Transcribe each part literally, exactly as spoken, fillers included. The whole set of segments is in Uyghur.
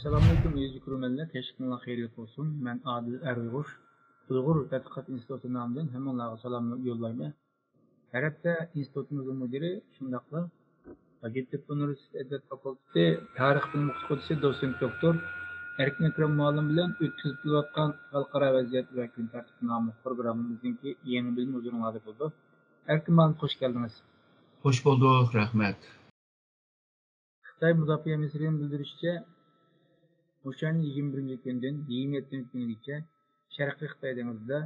ئەسسالامۇئەلەيكۇم ئەزىز كۆرۈرمەنلەر، كەچلىكىڭلار خەيرلىك بولسۇن. مەن ئادىل ئەر ئۇيغۇر، ئۇيغۇر تەتقىقات ئىنستىتۇتى نامىدىن ھەممىڭلارغا سالاملار يوللايمەن. ھەر ھەپتە ئىنستىتۇتىمىزنىڭ مۇدىرى، شۇنداقلا ئاگېنتلىق ئۇنىۋېرسىتېتى ئەدەبىيات فاكۇلتېتى تارىخ بۆلۈم ئوقۇتقۇچىسى، دوتسېنت دوكتور ئەركىن ئەكرەم مۇئەللىم بىلەن ئۆتكۈزۈپ كېلىۋاتقان خەلقئارا ۋەزىيەت ۋە كۈن تەرتىپى ناملىق پروگراممىمىزنىڭكى يېڭى بۆلۈمى ھۇزۇرۇڭلاردا بولىدۇ. ئەركىن مۇئەللىم، خوش كەلدىڭىز. خوش بولدۇق، رەھمەت. خىتاي مۇداپىئە مىنىستىرىنىڭ بىلدۈرۈشىچە، مۇشۇ ئاينىڭ يىگىرمە بىرىنچى كۈنىدىن يىگىرمە يەتتىنچى كۈنىگىچە شەرقىي خىتاي دېڭىزىدا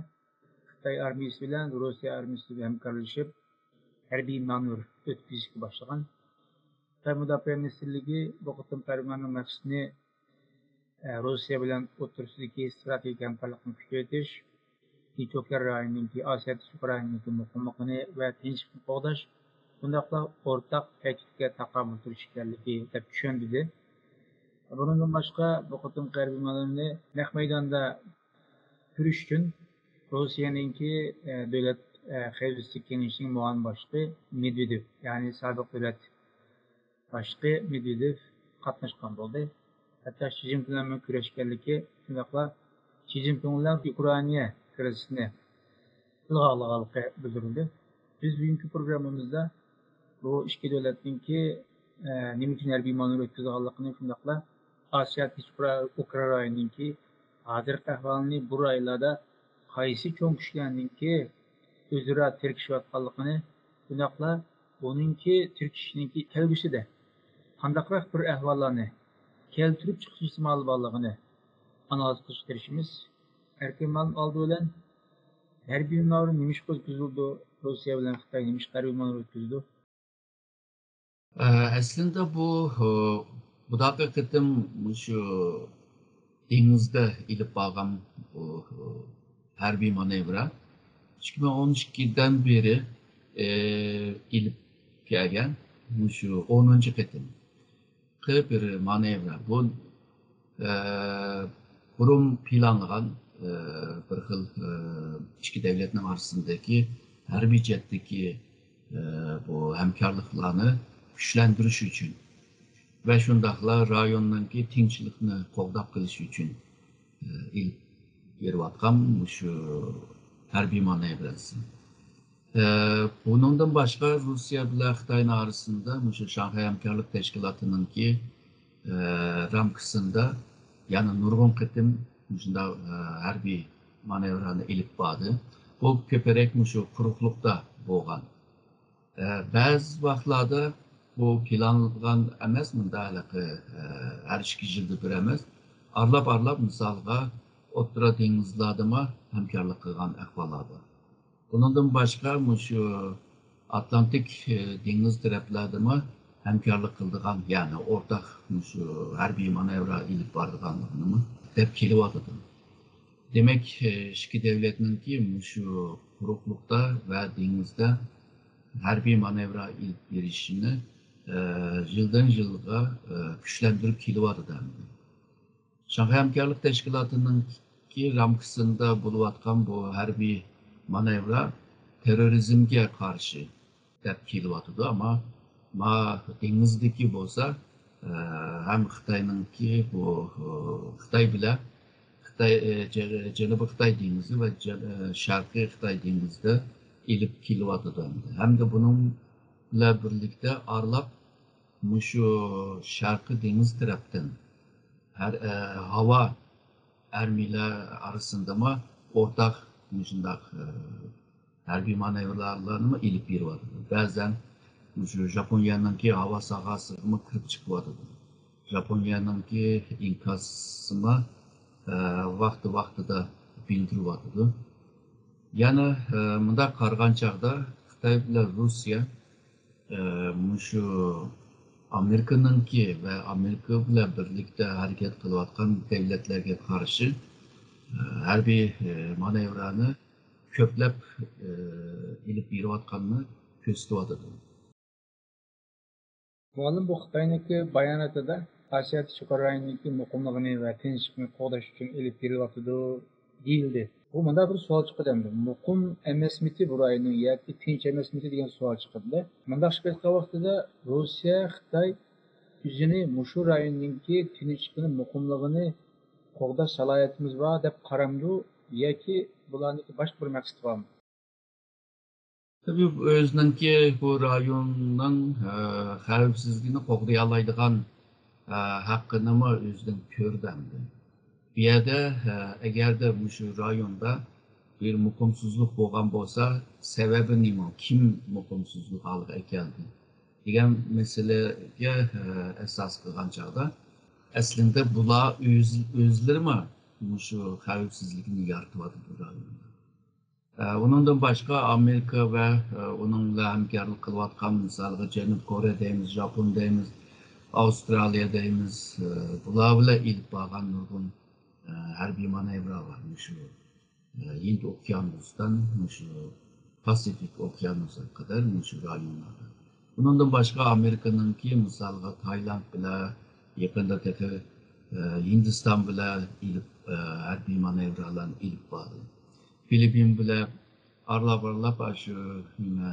خىتاي ئارمىيىسى بىلەن روسىيە ئارمىيىسى ھەمكارلىشىپ، ھەربىي مانېۋىر ئۆتكۈزۈشكە باشلىغان. خىتاي مۇداپىئە مىنىستىرلىكى بۇ قېتىمقى ھەربىي مانېۋىرنىڭ مەقسىتىنى، ئە، روسىيە بىلەن ئوتتۇرىسىدىكى ئىستراتېگىيەلىك ھەمكارلىقنى كۈچەيتىش، تىنچ ئوكيان رايونىنىڭكى، ئاسىيا تىنچ ئوكيان رايونىنىڭكى مۇقىملىقىنى ۋە تىنچلىقنى قوغداش، شۇنداقلا ئورتاق تەھدىتكە تاقابىل تۇرۇش ئىكەنلىكى دەپ چۈشەندۈردى. بۇنىڭدىن باشقا، بۇ قېتىمقى ھەربىي مانېۋىرنى نەق مەيداندا كۆرۈش ئۈچۈن روسىيەنىڭكى، ئە، دۆلەت، ئە، خەۋپسىزلىك كېڭىشىنىڭ مۇئاۋىن باشلىقى مېدۋېدېۋ، يەنى سابىق دۆلەت باشلىقى مېدۋېدېۋ قاتناشقان بولدى. ھەتتا شى جىنپىڭ بىلەن كۆرۈشكەنلىكى، شۇنداقلا شى جىنپىڭ بىلەن ئۇكرائىنا كىرىزىسىنى تىلغا ئالغانلىقى بىلدۈرۈلدى. بىز بۈگۈنكى پروگراممىمىزدا بۇ ئىككى دۆلەتنىڭكى، ئە، نېمە ئۈچۈن ھەربىي مانېۋىر ئۆتكۈزىدىغانلىقىنى، شۇنداقلا ئاسىيا تىنچ ئوكيان رايونىنىڭكى ھازىرقى ئەھۋالىنى، بۇ رايونلاردا قايسى چوڭ كۈچلەرنىڭكى ئۆزئارا تىركىشىۋاتقانلىقىنى، شۇنداقلا بۇنىڭكى تىركىشىشنىڭكى كەلگۈسىدە قانداقراق بىر ئەھۋاللارنى كەلتۈرۈپ چىقىش ئېھتىمالى بارلىقىنى ئانالىز قىلىشقا تىرىشىمىز. ئەركىن مۇئەللىم، ئالدى بىلەن ھەربىي مانېۋىر نېمىشقا ئۆتكۈزۈلىدۇ؟ روسىيە بىلەن خىتاي نېمىشقا ھەربىي مانېۋىر ئۆتكۈزىدۇ؟ ئە، ئەسلىندە بۇ، ئۇ، بۇداقى قېتىم مۇشۇ دېڭىزدا ئېلىپ بارغان بۇ، ئۇ، ھەربىي مانېۋىر ئىككى مىڭ ئون ئىككىدىن بېرى، ئە، ئېلىپ كەلگەن مۇشۇ ئونىنچى قېتىم. قىلىپ بىر مانېۋىر. بۇ، ئە، بۇرۇن پىلانلىغان، ئە، بىر خىل، ئە، ئىككى دۆلەتنىڭ ئارىسىندىكى ھەربىي جەھەتتىكى، ئە، بۇ ھەمكارلىقلارنى كۈچلەندۈرۈش ئۈچۈن ۋە شۇنداقلا رايوننىڭكى تىنچلىقنى قوغداپ قېلىش ئۈچۈن، ئە، ئېلىپ بېرىۋاتقان مۇشۇ ھەربىي مانېۋىرسى. ئە، بۇنىڭدىن باشقا، روسىيە بىلەن خىتاينىڭ ئارىسىندا مۇشۇ شاڭخەي ھەمكارلىق تەشكىلاتىنىڭكى، ئە، رامكىسىندا يەنە نۇرغۇن قېتىم مۇشۇنداق، ئە، ھەربىي مانېۋىرلارنى ئېلىپ باردى. بۇ كۆپرەك مۇشۇ قۇرۇقلۇقتا بولغان. ئە، بەزى ۋاقىتلاردا بۇ پىلانلانغان ئەمەس، مۇنداق ھېلىقى، ئە، ھەر ئىككى يىلدا بىر ئەمەس، ئارىلاپ-ئارىلاپ، مىسالغا، ئوتتۇرا دېڭىزلاردىمۇ ھەمكارلىق قىلغان ئەھۋاللار بار. بۇنىڭدىن باشقا، مۇشۇ ئاتلانتىك، ئە، دېڭىز تەرەپلەردىمۇ ھەمكارلىق قىلىدىغان، يەنى ئورتاق مۇشۇ ھەربىي مانېۋىرلار ئېلىپ بارىدىغانلىقىنىمۇ دەپ كېلىۋاتىدۇ. دېمەك، ئىككى دۆلەتنىڭكى مۇشۇ قۇرۇقلۇقتا ۋە دېڭىزدا ھەربىي مانېۋىرلار ئېلىپ بېرىشىنى، ئە، يىلدىن يىلغا، ئە، كۈچلەندۈرۈپ كېلىۋاتىدۇ ئەمدى. شاڭخەي ھەمكارلىق تەشكىلاتىنىڭكى رامكىسىندا بولۇۋاتقان بۇ ھەربىي مانېۋىرلار تېررورىزمگە قارشى دەپ كېلىۋاتىدۇ. ئەمما ما دېڭىزدىكى بولسا، ئە، ھەم خىتاينىڭكى بۇ، ئە، خىتاي بىلەن خىتاي، ئە، جە-، جەنۇبىي خىتاي دېڭىزى ۋە جە-، ئە، شەرقىي خىتاي دېڭىزىدا ئېلىپ كېلىۋاتىدۇ. ھەمدە بۇنىڭ بىلەن بىرلىكتە ئارىلاپ مۇشۇ شەرقىي دېڭىز تەرەپتىن ھەر، ئە، ھاۋا ئارمىيەلەر ئارىسىندىمۇ ئورتاق مۇشۇنداق، ئە، ھەربىي مانېۋىرلارنىمۇ ئېلىپ بېرىۋاتىدۇ. بەزەن مۇشۇ ژاپونىيەنىڭكى ھاۋا ساھەسىگىمۇ كىرىپ چىقىۋاتىدۇ. ژاپونىيەنىڭكى ئىنكاسىمۇ، ئە، ۋاقتى ۋاقتىدا بىلدۈرۈۋاتىدۇ. يەنە، ئە، مۇنداق قارىغان چاغدا خىتاي بىلەن روسىيە، ئە، مۇشۇ ئامېرىكىنىڭكى ۋە ئامېرىكا بىلەن بىرلىكتە ھەرىكەت قىلىۋاتقان دۆلەتلەرگە قارشى، ئە، ھەربىي، ئە، مانېۋىرلارنى كۆپلەپ، ئە، ئېلىپ بېرىۋاتقاننى كۆرسىتىۋاتىدۇ. مۇئەللىم، بۇ خىتاينىڭكى باياناتىدا ئاسىيا تىنچ ئوكيان رايونىنىڭكى مۇقىملىقىنى ۋە تىنچلىقنى قوغداش ئۈچۈن ئېلىپ بېرىلىۋاتىدۇ دېيىلدى. بۇ مۇنداق بىر سوئال چىقىدۇ ئەمدى. مۇقىم ئەمەسمىتى بۇ رايوننىڭ ياكى تىنچ ئەمەسمىتى دېگەن سوئال چىقىدۇ. مۇنداق ئىش قىلىۋاتقان ۋاقتىدا روسىيە، خىتاي ئۆزىنى مۇشۇ رايوننىڭكى تىنچلىقىنى، مۇقىملىقىنى قوغداش سالاھىيىتىمىز بار دەپ قارامدۇ ياكى بۇلارنىڭكى باشقا بىر مەقسىتى بارمۇ؟ تەبىئىي، ئۆزىنىڭكى بۇ رايوننىڭ، ئە، خەۋپسىزلىكىنى قوغدىيالايدىغان، ئە، ھەققىنىمۇ ئۆزىدىن كۆردى ئەمدى. بۇ يەردە، ئە، ئەگەردە مۇشۇ رايوندا بىر مۇقىمسىزلىق بولغان بولسا، سەۋەبى نېمە؟ كىم مۇقىمسىزلىق ھالىغا ئەكەلدى؟ دېگەن مەسىلىگە، ئە، ئاساس قىلغان چاغدا، ئەسلىندە بۇلار ئۆز-، ئۆزلىرىمۇ مۇشۇ خەۋپسىزلىكنى يارىتىۋاتىدۇ رايوندا. ئە، ئۇنىڭدىن باشقا ئامېرىكا ۋە، ئە، ئۇنىڭ بىلەن ھەمكارلىق قىلىۋاتقان، مىسالغا، جەنۇبىي كورېيە دەيمىز، ژاپون دەيمىز، ئاۋسترالىيە دەيمىز، ئە، بۇلار بىلەن ئېلىپ بارغان نۇرغۇن، ئە، ھەربىي مانېۋرلار بار مۇشۇ، ئە، ھىند ئوكيانۇسىدىن مۇشۇ پاسىفىك ئوكيانۇسىغا قەدەر مۇشۇ رايونلاردا. ئۇنىڭدىن باشقا ئامېرىكىنىڭكى، مىسالغا، تايلاند بىلەن، يېقىندا تېخى، ئە، ھىندىستان بىلەن ئېلىپ، ئە، ھەربىي مانېۋرلارنى ئېلىپ باردى. فىلىپپىن بىلەن ئارىلاپ-ئارىلاپ ئاشۇ نېمە،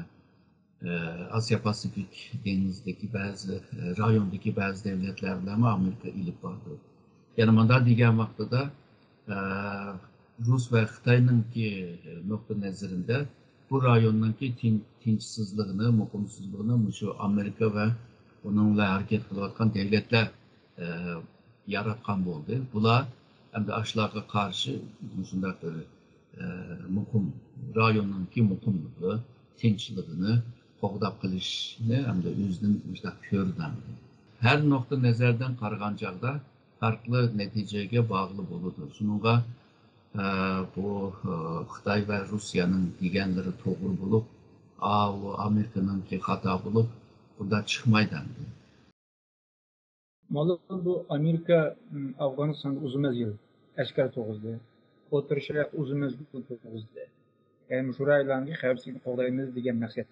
ئاسىيا پاسىفىك دېڭىزىدىكى بەزى، رايوندىكى بەزى دۆلەتلەر بىلەنمۇ ئامېرىكا ئېلىپ باردى. يەنى مۇنداق دېگەن ۋاقتىدا، رۇس ۋە خىتاينىڭكى نۇقتىئى نەزىرىدە بۇ رايوننىڭكى تىن-، تىنچسىزلىقىنى، مۇقىمسىزلىقىنى مۇشۇ ئامېرىكا ۋە ئۇنىڭ بىلەن ھەرىكەت قىلىۋاتقان دۆلەتلەر، ياراتقان بولدى. بۇلار ئەمدى ئاشۇلارغا قارشى مۇشۇنداق بىر، مۇقىم، رايوننىڭكى مۇقىملىقى، تىنچلىقىنى قوغداپ قېلىشنى ئەمدى ئۆزىدىن مۇشۇنداق كۆردى. ھەر نۇقتىئى نەزەردىن قارىغان چاغدا پەرقلىق نەتىجىگە بارغىلى بولىدۇ. شۇنىڭغا، ئە، بۇ، ئە، خىتاي ۋە رۇسىيەنىڭ دېگەنلىرى توغرا بولۇپ، ئاۋۇ ئامېرىكىنىڭكى خاتا بولۇپ، بۇنداق چىقمايدۇ ئەمدى. مۇئەللىم، بۇ ئامېرىكا، م، ئافغانىستانغا ئۇزۇن مەزگىل ئەسكەر تۇرغۇزدى. ئوتتۇرا شەرققە ئۇزۇن مەزگىل تۇرغۇزدى. يەنى مۇشۇ رايونلارنىڭ خەۋپسىزلىكىنى قوغدايمىز دېگەن مەقسەت.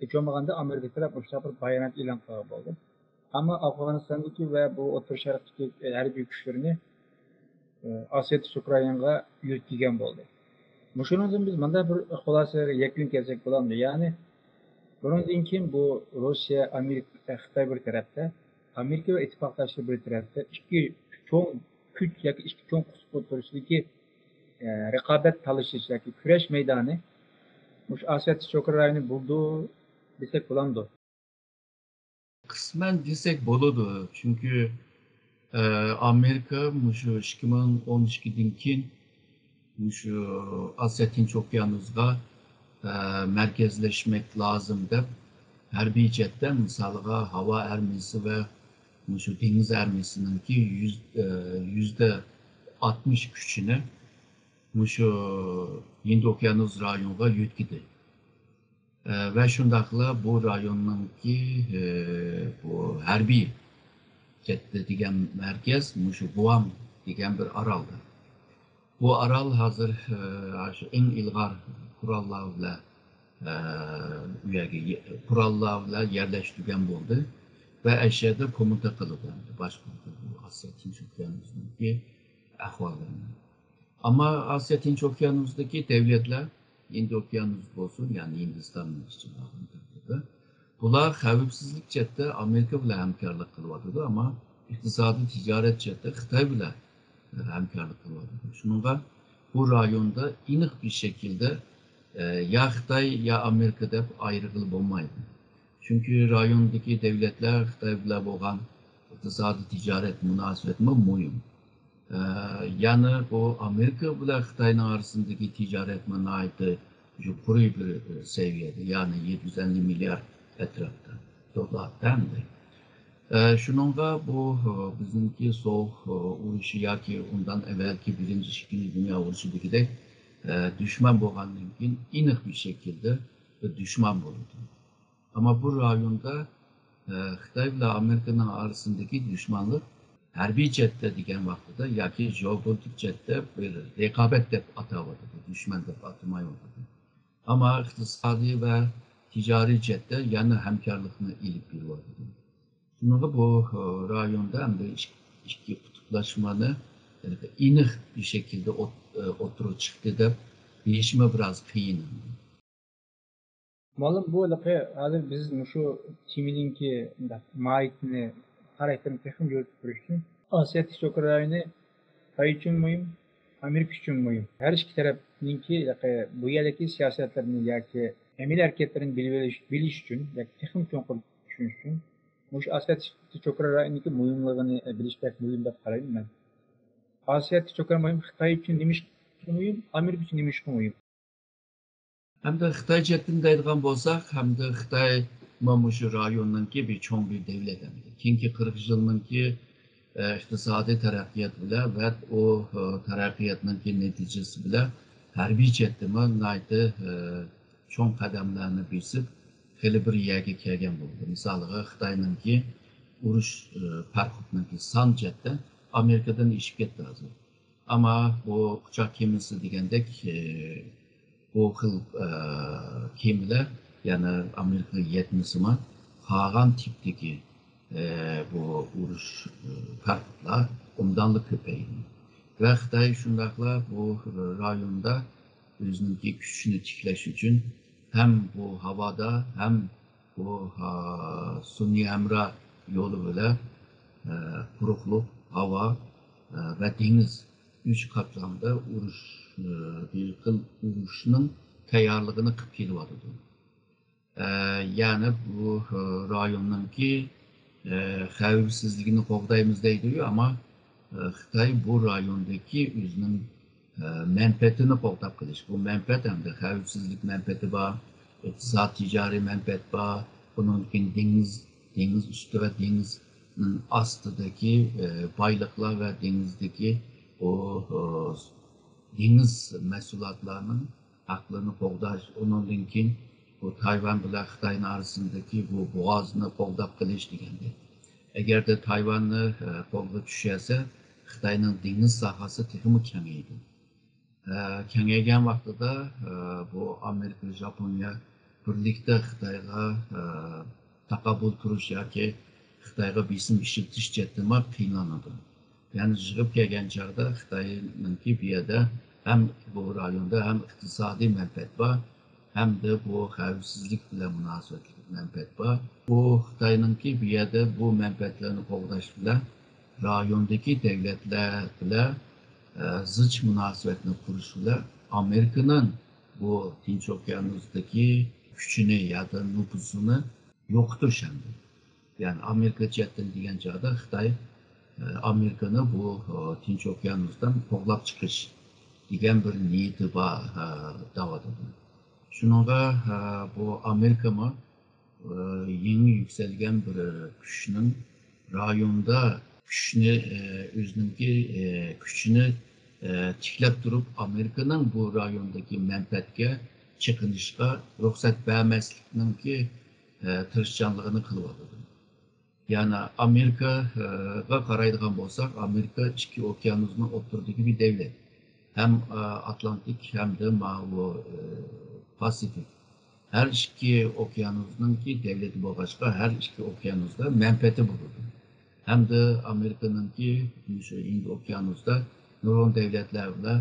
ھېچ بولمىغاندا ئامېرىكا تەرەپ مۇشۇنداق بىر بايانات ئېلان قىلغان بولدى. ئەمما ئافغانىستاندىكى ۋە بۇ ئوتتۇرا شەرقتىكى ھەربىي كۈچلىرىنى، ئاسىيا تىنچ ئوكيانىغا يۆتكىگەن بولدى. مۇشۇنىڭدىن بىز مۇنداق بىر خۇلاسىگە، يەكۈنگە كەلسەك بولامدۇ؟ يەنى بۇنىڭدىن كېيىن بۇ رۇسىيە، ئامېرىكا، خىتاي بىر تەرەپتە، ئامېرىكا ۋە ئىتتىپاقداشلىرى بىر تەرەپتە ئىككى چوڭ كۈچ ياكى ئىككى چوڭ قۇتۇپ ئوتتۇرىسىدىكى، ئە، رىقابەت تالىشىش ياكى كۈرەش مەيدانى مۇشۇ ئاسىيا تىنچ ئوكيان رايونى بولىدۇ دېسەك بولامدۇ؟ قىسمەن دېسەك بولىدۇ، چۈنكى، ئە، ئامېرىكا مۇشۇ ئىككى مىڭ ئون ئىككىدىن كېيىن مۇشۇ ئاسىيا تىنچ ئوكيانۇسىغا، ئە، مەركەزلەشمەك لازىم دەپ، ھەربىي جەھەتتە، مىسالغا، ھاۋا ئارمىيىسى ۋە مۇشۇ دېڭىز ئارمىيىسىنىڭكى يۈز، ئە، يۈزدە ئاتمىش كۈچىنى مۇشۇ ھىند ئوكيانۇس رايونىغا يۆتكىدى. ئە، ۋە شۇنداقلا بۇ رايوننىڭكى، ئە، بۇ ھەربىي جەھەتتە دېگەن مەركەز مۇشۇ گۇئام دېگەن بىر ئارالدا. بۇ ئارال ھازىر، ئە، شۇ ئەڭ ئىلغار قوراللار بىلەن، ئە، ئۇ يەرگە يە-، قوراللار بىلەن يەرلەشتۈرگەن بولدى ۋە ئەشەدە كومىتېت قىلىدۇ، باشقۇرىدۇ بۇ ئاسىيا تىنچ ئوكيانۇسىنىڭكى ئەھۋاللىرىنى. ئەمما ئاسىيا تىنچ ئوكيانۇسىدىكى دۆلەتلەر، ھىند ئوكيانۇسى بولسۇن، يەنى ھىندىستاننىڭ ئىچىگە ئالغان تەقدىردە، بۇلار خەۋپسىزلىك جەھەتتە ئامېرىكا بىلەن ھەمكارلىق قىلىۋاتىدۇ، ئەمما ئىقتىسادىي، تىجارەت جەھەتتە خىتاي بىلەن ھەمكارلىق قىلىۋاتىدۇ. شۇنىڭغا بۇ رايوندا ئېنىق بىر شەكىلدە، ئە، يا خىتاي، يا ئامېرىكا دەپ ئايرىغىلى بولمايدۇ. چۈنكى رايوندىكى دۆلەتلەر خىتاي بىلەن بولغان ئىقتىسادىي، تىجارەت مۇناسىۋىتىمۇ مۇھىم. ئە، يەنى بۇ ئامېرىكا بىلەن خىتاينىڭ ئارىسىندىكى تىجارەتمۇ ناھايىتى يۇقىرى بىر، ئە، سەۋىيەدە، يەنى يەتتە يۈز ئەللىك مىليارد ئەتراپتا دوللار ئەمدى. ئە، شۇنىڭغا بۇ، ئە، بىزنىڭكى سوغۇق، ئە، ئۇرۇشى ياكى ئۇندىن ئەۋۋەلكى بىرىنچى، ئىككىنچى دۇنيا ئۇرۇشىدىكىدەك، ئە، دۈشمەن بولغاندىن كېيىن ئېنىق بىر شەكىلدە بىر دۈشمەن بولىدۇ. ئەمما بۇ رايوندا، ئە، خىتاي بىلەن ئامېرىكىنىڭ ئارىسىندىكى دۈشمەنلىك ھەربىي جەھەتتە دېگەن ۋاقتىدا ياكى ژېئوپولىتىك جەھەتتە بىر رىقابەت دەپ ئاتاۋاتىدۇ، دۈشمەن دەپ ئاتىمايۋاتىدۇ. ئەمما ئىقتىسادىي ۋە تىجارىي جەھەتتە يەنە ھەمكارلىقنى ئېلىپ بېرىۋاتىدۇ. شۇنىڭغا بۇ، ئە، رايوندا ئەمدى ئىك-، ئىككى قۇتۇپلاشمىنى، يەنى ئېنىق بىر شەكىلدە ئوت-، ئە، ئوتتۇرىغا چىقتى دەپ دېيىشمۇ بىراز قىيىن. مۇئەللىم، بۇ ھېلىقى ھازىر بىز مۇشۇ تېمىنىڭكى مۇنداق ماھىيىتىنى خاراكتېرىنى تېخىمۇ يورۇتۇپ بېرىش ئۈچۈن ئاسىيا تىنچ ئوكيان رايونى خىتاي ئۈچۈن مۇھىم، ئامېرىكا ئۈچۈن مۇھىم. ھەر ئىككى تەرەپنىڭكى بۇ يەردىكى سىياسەتلىرىنى ياكى ئەمەلىي ھەرىكەتلىرىنى بىلىۋېلىش، بىلىش ئۈچۈن ياكى تېخىمۇ چوڭقۇر چۈشىنىش ئۈچۈن مۇشۇ ئاسىيا تىنچ ئوكيان رايونىدىكى مۇھىملىقىنى بىلىش بەك مۇھىم دەپ قارايمەن مەن. ئاسىيا تىنچ ئوكيان مۇھىم، خىتاي ئۈچۈن نېمىشقا مۇھىم، ئامېرىكا ئۈچۈن نېمىشقا مۇھىم؟ ھەمدە خىتاي جەھەتتىن دەيدىغان بولساق، ھەمدە خىتاي مانا مۇشۇ رايوننىڭكى بىر چوڭ بىر دەۋلەت ئەمدى. كېيىنكى قىرىق يىلنىڭكى، ئە، ئىقتىسادىي تەرەققىيات بىلەن ۋە ئۇ، ئە، تەرەققىياتنىڭكى نەتىجىسى بىلەن ھەربىي جەھەتتىمۇ ناھايىتى، ئە، چوڭ قەدەملەرنى بېسىپ، خېلى بىر يەرگە كەلگەن بولدى. مىسالىغا، خىتاينىڭكى ئۇرۇش، ئە، پاراخوتىنىڭكى سان جەھەتتە ئامېرىكىدىن ئېشىپ كەتتى ھازىر. ئەمما بۇ ئۇچاق كېمىسى دېگەندەك، ئە، بۇ خىل، ئە، كېمىلەر، يەنى ئامېرىكىغا يەتمىسىمۇ، قالغان تىپتىكى، ئە، بۇ ئۇرۇش، ئە، پاراخوتلار ئوبدانلا كۆپەيدى. ۋە خىتاي شۇنداقلا بۇ رايوندا ئۆزىنىڭكى كۈچىنى تىكلەش ئۈچۈن ھەم بۇ ھاۋادا، ھەم بۇ، ھا، سۈنئىي ھەمراھ يولى بىلەن، ئە، قۇرۇقلۇق، ھاۋا، ئە، ۋە دېڭىز ئۈچ قاتلامدا ئۇرۇش، ئە، بىر خىل ئۇرۇشنىڭ تەييارلىقىنى قىلىپ كېلىۋاتىدۇ. ئە، يەنى بۇ، ئە، رايوننىڭكى، ئە، خەۋپسىزلىكىنى قوغدايمىز دەيدۇ، ئەمما، ئە، خىتاي بۇ رايوندىكى ئۆزىنىڭ، ئە، مەنپەئەتىنى قوغداپ قېلىش. بۇ مەنپەئەت ھەمدە خەۋپسىزلىك مەنپەئەتى بار، ئىقتىساد، تىجارىي مەنپەئەت بار، ئۇنىڭدىن كېيىن دېڭىز، دېڭىز ئۈستى ۋە دېڭىزنىڭ ئاستىدىكى، ئە، بايلىقلار ۋە دېڭىزدىكى ئۇ، ئۇ، دېڭىز مەھسۇلاتلارنىڭ ھەقلىرىنى قوغداش، ئۇنىڭدىن كېيىن بۇ تايۋان بىلەن خىتاينىڭ ئارىسىدىكى بۇ بوغازنى قوغداپ قېلىش دېگەندەك. ئەگەردە تايۋاننى، ئە، قولغا چۈشۈرسە، خىتاينىڭ دېڭىز ساھەسى تېخىمۇ كېڭەيدۇ. ئە، كېڭەيگەن ۋاقتىدا، ئە، بۇ ئامېرىكا، ژاپونىيە بىرلىكتە خىتايغا، ئە، تاقابىل تۇرۇش ياكى خىتايغا بېسىم ئىشلىتىش جەھەتتىنمۇ قىينىلىدۇ. يەنى يىغىپ كەلگەن چاغدا خىتاينىڭكى بۇ يەردە ھەم بۇ رايوندا ھەم ئىقتىسادىي مەنپەئەت بار، ھەمدە بۇ خەۋپسىزلىك بىلەن مۇناسىۋەتلىك مەنپەئەت بار. بۇ خىتاينىڭكى بۇ يەردە بۇ مەنپەئەتلەرنى قوغداش بىلەن رايوندىكى دۆلەتلەر بىلەن، ئە، زىچ مۇناسىۋەتنى قۇرۇش بىلەن ئامېرىكىنىڭ بۇ تىنچ ئوكيانۇستىكى كۈچىنى يا نوپۇزىنى يوقىتىش ھەمدە. يەنى ئامېرىكا جەھەتتىن دېگەن چاغدا خىتاي، ئە، ئامېرىكىنى بۇ، ئە، تىنچ ئوكيانۇستىن قوغلاپ چىقىش دېگەن بىر نىيىتى بار، ئە، دەۋاتىدۇ. شۇنىڭغا، ئە، بۇ ئامېرىكىمۇ، ئە، يېڭى يۈكسەلگەن بىر كۈچنىڭ رايوندا كۈچنى، ئە، ئۆزىنىڭكى، ئە، كۈچىنى، ئە، تىكلەپ تۇرۇپ، ئامېرىكىنىڭ بۇ رايوندىكى مەنپەئەتكە چېقىنىشقا رۇخسەت بەرمەسلىكنىڭكى، ئە، تىرىشچانلىقىنى قىلىۋاتىدۇ. يەنى ئامېرىكىغا قارايدىغان بولساق، ئامېرىكا ئىككى ئوكيانۇسنىڭ ئوتتۇرىدىكى بىر دەۋلەت. ھەم، ئە، ئاتلانتىك، ھەمدە ماۋۇ، ئە، پاسىفىك. ھەر ئىككى ئوكيانۇسنىڭكى دەۋلىتى بولغاچقا، ھەر ئىككى ئوكيانۇستا مەنپەئەتى بولىدۇ. ھەمدە ئامېرىكىنىڭكى مۇشۇ ھىند ئوكيانۇستا نۇرغۇن دەۋلەتلەر بىلەن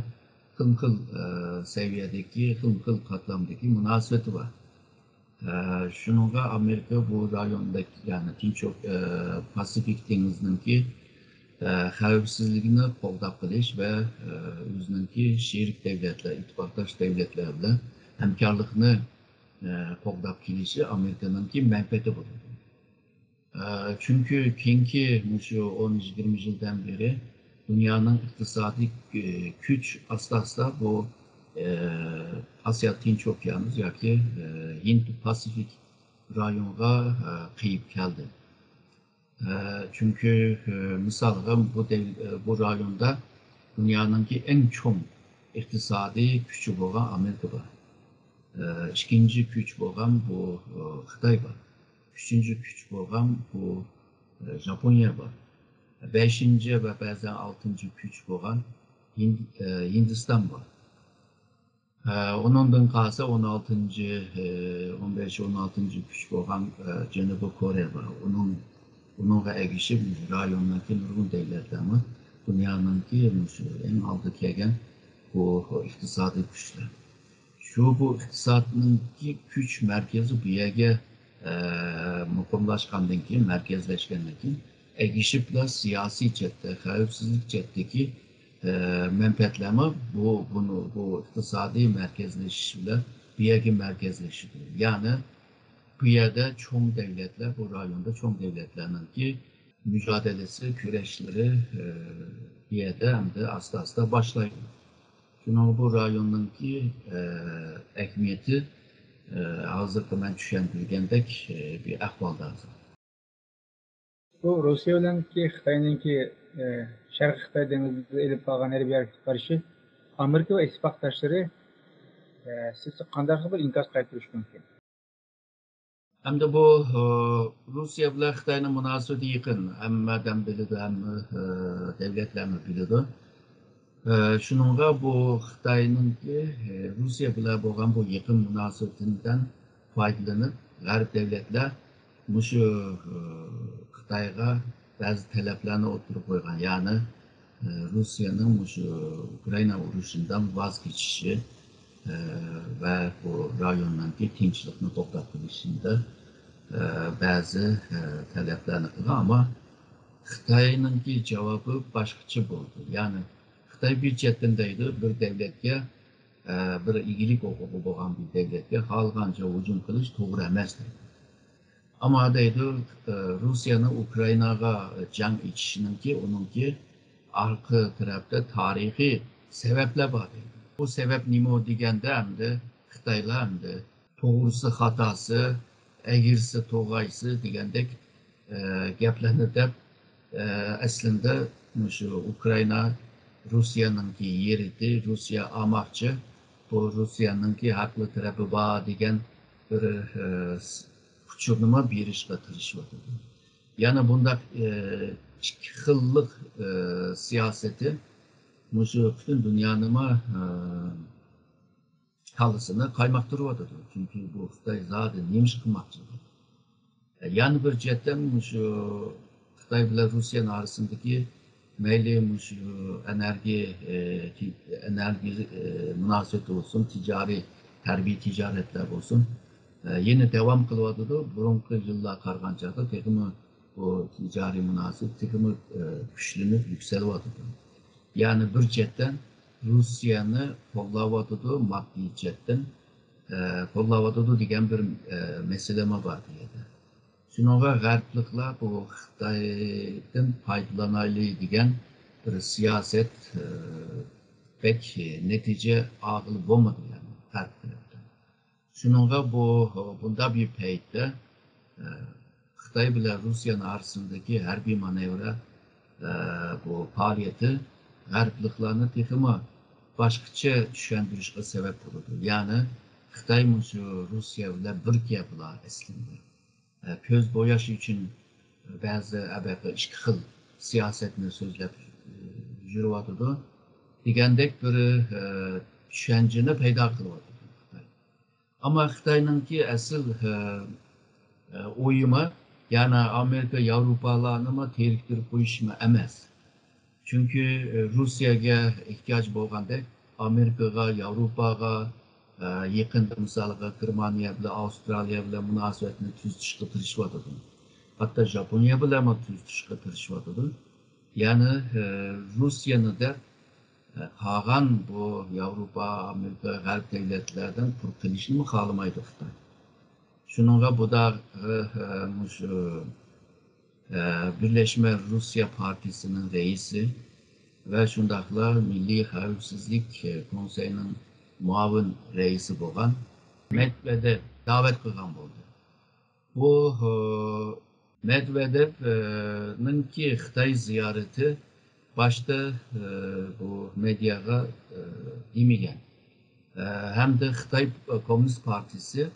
خىلمۇ خىل، ئە، سەۋىيەدىكى، خىلمۇ خىل قاتلامدىكى مۇناسىۋىتى بار. ئە، شۇنىڭغا ئامېرىكا بۇ رايوندىكى، يەنى تىنچ ئوك-، ئە، پاسىفىك دېڭىزىنىڭكى، ئە، خەۋپسىزلىكىنى قوغداپ قېلىش ۋە، ئە، ئۆزىنىڭكى شېرىك دەۋلەتلەر، ئىتتىپاقداش دەۋلەتلەر بىلەن ھەمكارلىقنى، ئە، قوغداپ كېلىشى ئامېرىكىنىڭكى مەنپەئەتى بولىدۇ. ئە، چۈنكى كېيىنكى مۇشۇ ئون، يىگىرمە يىلدىن بېرى دۇنيانىڭ ئىقتىسادىي، ئە، كۈچ ئاستا-ئاستا بۇ، ئە، ئاسىيا تىنچ ئوكيانۇس ياكى، ئە، ھىند پاسىفىك رايونغا، ئە، قېيىپ كەلدى. ئە، چۈنكى، ئە، مىسالغا بۇ دەل-، ئە، بۇ رايوندا دۇنيانىڭكى ئەڭ چوڭ ئىقتىسادىي كۈچى بولغان ئامېرىكا بار. ئە، ئىككىنچى كۈچ بولغان بۇ، ئە، خىتاي بار. ئۈچىنچى كۈچ بولغان بۇ، ئە، ژاپونىيە بار. بەشىنچى ۋە بەزەن ئالتىنچى كۈچ بولغان ھىند-، ئە، ھىندىستان بار. ئە، ئۇنىڭدىن قالسا ئون ئالتىنچى، ئە، ئون بەش، ئون ئالتىنچى كۈچ بولغان، ئە، جەنۇبىي كورېيە بار. ئۇنىڭ، ئۇنىڭغا ئەگىشىپ رايوندىكى نۇرغۇن دۆلەتلەرمۇ دۇنيانىڭكى مۇشۇ ئەڭ ئالدىدا كەلگەن بۇ ئىقتىسادىي كۈچلەر. شۇ بۇ ئىقتىسادنىڭكى كۈچ مەركىزى بۇ يەرگە، ئە، مۇقىملاشقاندىن كېيىن، مەركەزلەشكەندىن كېيىن، ئەگىشىپلا سىياسىي جەھەتتە، خەۋپسىزلىك جەھەتتىكى، ئە، مەنپەئەتلەرمۇ بۇ، بۇنى، بۇ ئىقتىسادىي مەركەزلىشىش بىلەن بۇ يەرگە مەركەزلىشىدۇ. يەنى بۇ يەردە چوڭ دەۋلەتلەر، بۇ رايوندا چوڭ دەۋلەتلەرنىڭكى مۇجادىلىسى، كۈرەشلىرى، ئە، بۇ يەردە ئەمدى ئاستا-ئاستا باشلايدۇ. شۇنىڭغا بۇ رايوننىڭكى، ئە، ئەھمىيىتى، ئە، ھازىرقى مەن چۈشەندۈرگەندەك، ئە، بىر ئەھۋالدا ھازىر. بۇ روسىيە بىلەنكى خىتاينىڭكى، ئە، شەرقىي خىتاي دېڭىزىدا ئېلىپ بارغان ھەربىي ھەرىكەتكە قارشى ئامېرىكا ۋە ئىتتىپاقداشلىرى، ئە، سىزچە قانداق بىر ئىنكاس قايتۇرۇشى مۇمكىن؟ ئەمدى بۇ، ئە، روسىيە بىلەن خىتاينىڭ مۇناسىۋىتى يېقىن، ھەممە ئادەم بىلىدۇ، ھەممە، ئە، دەۋلەتلەرمۇ بىلىدۇ. ئە، شۇنىڭغا بۇ خىتاينىڭكى، ئە، روسىيە بىلەن بولغان بۇ يېقىن مۇناسىۋىتىدىن پايدىلىنىپ، غەرب دەۋلەتلەر مۇشۇ، ئە، خىتايغا بەزى تەلەپلەرنى ئوتتۇرىغا قويغان، يەنى، ئە، روسىيەنىڭ مۇشۇ ئۇكرائىنا ئۇرۇشىدىن ۋاز كېچىشى، ئە، ۋە بۇ رايوننىڭكى تىنچلىقنى توختاپ قېلىشىدا، ئە، بەزى، ئە، تەلەپلەرنى قىلغان، ئەمما خىتاينىڭكى جاۋابى باشقىچە بولدى. يەنى خىتاي بىر چەتتىن دەيدۇ، بىر دەۋلەتكە، ئە، بىر ئىگىلىك ھوقۇقى بولغان بىر دەۋلەتكە خالىغانچە ھۇجۇم قىلىش توغرا ئەمەس دەيدۇ. ئەمما دەيدۇ، ئە، روسىيەنىڭ ئۇكرائىناغا جەڭ ئېچىشىنىڭكى، ئۇنىڭكى ئارقا تەرەپتە تارىخىي سەۋەبلەر بار دەيدۇ. بۇ سەۋەب نېمە دېگەندە، ئەمدى خىتايلار ئەمدى توغرىسى خاتاسى، ئەگرىسى توغايسى دېگەندەك، ئە، گەپلەرنى دەپ، ئە، ئەسلىندە مۇشۇ ئۇكرائىنا روسىيەنىڭكى يېرىدى، روسىيە ئالماقچى، بۇ روسىيەنىڭكى ھەقلىق تەرىپى بار دېگەن بىر، ئە، ئۇچۇرنىمۇ بېرىشقا تىرىشىۋاتىدۇ. يەنە بۇنداق، ئە، ئىككى خىللىق، ئە، سىياسىتى مۇشۇ پۈتۈن دۇنيانىمۇ، ئە، كاللىسىنى قايماقتۇرۇۋاتىدۇ. چۈنكى بۇ خىتاي زادى نېمە ئىش قىلماقچى؟ يەنە بىر جەھەتتىن مۇشۇ خىتاي بىلەن روسىيەنىڭ ئارىسىندىكى مەيلى مۇشۇ ئېنېرگىيە، ئە، تى-، ئېنېرگىيە، ئە، مۇناسىۋىتى بولسۇن، تىجارىي، ھەربىي تىجارەتلەر بولسۇن، ئە، يەنە داۋام قىلىۋاتىدۇ. بۇرۇنقى يىللارغا قارىغان چاغدا تېخىمۇ بۇ تىجارىي مۇناسىۋەت تېخىمۇ، ئە، كۈچلىنىپ يۈكسىلىۋاتىدۇ. يەنى بىر جەھەتتىن روسىيەنى قوللاۋاتىدۇ، ماددىي جەھەتتىن، ئە، قوللاۋاتىدۇ دېگەن بىر، ئە، مەسىلىمۇ بار بۇ يەردە. شۇنىڭغا غەربلىكلەر بۇ خىتايدىن پايدىلانايلى دېگەن بىر سىياسەت، ئە، بەك نەتىجە ئالغىلى بولمىدى، يەنى غەرب تەرەپتىن. شۇنىڭغا بۇ، بۇنداق بىر پەيتتە، ئە، خىتاي بىلەن روسىيەنىڭ ئارىسىدىكى ھەربىي مانېۋىر، ئە، بۇ پائالىيىتى غەربلىكلەرنى تېخىمۇ باشقىچە چۈشەندۈرۈشكە سەۋەب بولىدۇ. يەنى خىتاي مۇشۇ روسىيە بىلەن بىر گەپلا ئەسلىندە. ئە، كۆز بوياش ئۈچۈن بەزى ئەبەقە ئىككى خىل سىياسەتنى سۆزلەپ، ئە، يۈرۈۋاتىدۇ دېگەندەك بىر، ئە، چۈشەنچىنى پەيدا قىلىۋاتىدۇ خىتاي. ئەمما خىتاينىڭكى ئەسلى، ئە، ئە، ئويىمۇ، يەنى ئامېرىكا، ياۋروپالارنىمۇ تېرىكتۈرۈپ قويۇشمۇ ئەمەس. چۈنكى، ئە، روسىيەگە ئېھتىياج بولغاندەك، ئامېرىكىغا، ياۋروپاغا، ئە، يېقىندا مىسالغا گېرمانىيە بىلەن، ئاۋسترالىيە بىلەن مۇناسىۋەتنى تۈزىتىشكە تىرىشىۋاتىدۇ. ھەتتا ژاپونىيە بىلەنمۇ تۈزىتىشكە تىرىشىۋاتىدۇ. يەنى، ئە، روسىيەنى دەپ، ئە، قالغان بۇ ياۋروپا، ئامېرىكا، غەرب دۆلەتلەردىن قۇر قېلىشنىمۇ خالىمايدۇ خىتاي. شۇنىڭغا بۇ دا، ئە، ئە، مۇشۇ، ئە، بىرلەشمە روسىيە پارتىيىسىنىڭ رەئىسى ۋە شۇنداقلا مىللىي خەۋپسىزلىك، ئە، كونسېيىنىڭ مۇئاۋىن رەئىسى بولغان مېدۋېدېۋ داۋەت قىلغان بولدى. بۇ، ئە، مېدۋېدېۋ، ئە، نىڭكى خىتاي زىيارىتى باشتا، ئە، بۇ مېدىياغا، ئە، دېمىگەن. ئە، ھەمدە خىتاي كوممۇنىست پارتىيىسى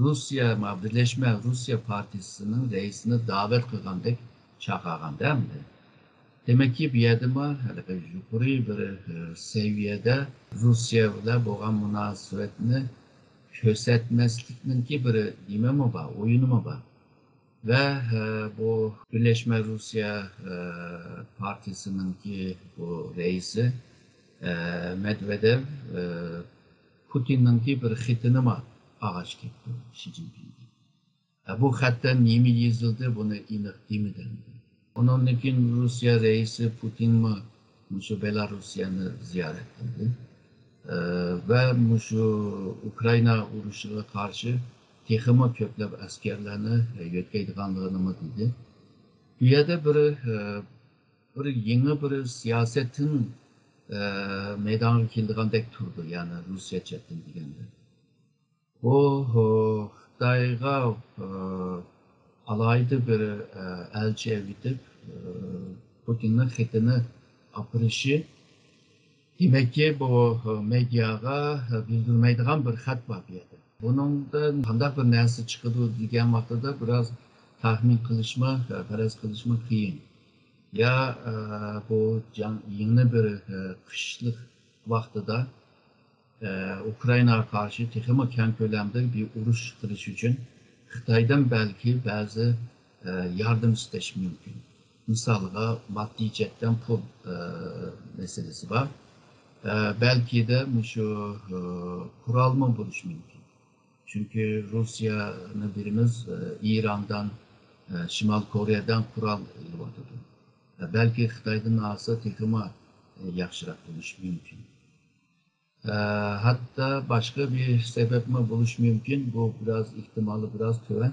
روسىيە، ما، بىرلەشمە روسىيە پارتىيىسىنىڭ رەئىسىنى داۋەت قىلغاندەك چاقىرغاندا ئەمدى. دېمەككى، بۇ يەردىمۇ ھېلىقى يۇقىرى بىر، ئە، سەۋىيەدە روسىيە بىلەن بولغان مۇناسىۋەتنى كۆرسەتمەسلىكنىڭكى بىر نېمىمۇ بار، ئويۇنىمۇ بار. ۋە، ئە، بۇ بىرلەشمە روسىيە، ئە، پارتىيىسىنىڭكى بۇ رەئىسى، ئە، مېدۋېدېۋ، ئە، پۇتىننىڭكى بىر خېتىنىمۇ ئالغاچ كەپتۇ شى جىنپىڭدىن. ئە، بۇ خەتتە نېمە يېزىلدى، بۇنى ئېنىق دېمىدى. ئۇنىڭدىن كېيىن روسىيە رەئىسى پۇتىنمۇ مۇشۇ بېلاروسىيەنى زىيارەت قىلدى. ئە، ۋە مۇشۇ ئۇكرائىنا ئۇرۇشىغا قارشى تېخىمۇ كۆپلەپ ئەسكەرلەرنى يۆتكەيدىغانلىقىنىمۇ دېدى. بۇ يەردە بىر، ئە، بىر يېڭى بىر سىياسەتنىڭ، ئە، مەيدانغا كېلىدىغاندەك تۇرىدۇ، يەنى روسىيە چەتتىن دېگەندە. بۇ، ئە، خىتايغا، ئە، ئالاھىدە بىر، ئە، ئەلچى ئەۋېتىپ، ئە، پۇتىننىڭ خېتىنى ئاپىرىشى، دېمەككى، بۇ، ئە، مېدىياغا، ئە، بىلدۈرمەيدىغان بىر خەت بار بۇ يەردە. بۇنىڭدا قانداق بىر نەرسە چىقىدۇ دېگەن ۋاقتىدا بىراز تەخمىن قىلىشمۇ، ئە، پەرەز قىلىشمۇ قىيىن. يا، ئە، بۇ جەڭ يېڭى بىر، ئە، قىشلىق ۋاقتىدا، ئە، ئۇكرائىناغا قارشى تېخىمۇ كەڭ كۆلەمدە بىر ئۇرۇش قىلىش ئۈچۈن خىتايدىن بەلكى بەزى، ئە، ياردەم ئىستەش مۇمكىن. مىسالغا، ماددىي جەھەتتىن پۇل، ئە، مەسىلىسى بار. ئە، بەلكىدە مۇشۇ، ئە، قورالمۇ بولۇشى مۇمكىن. چۈنكى روسىيەنى بىلىمىز، ئە، ئىراندىن، ئە، شىمال كورېيەدىن قورال ئېلىۋاتىدۇ. ئە، بەلكى خىتايدىن ئالسا تېخىمۇ، ئە، ياخشىراق بولۇشى مۇمكىن. ئە، ھەتتا باشقا بىر سەۋەبمۇ بولۇشى مۇمكىن. بۇ بىراز ئېھتىمالى بىراز تۆۋەن.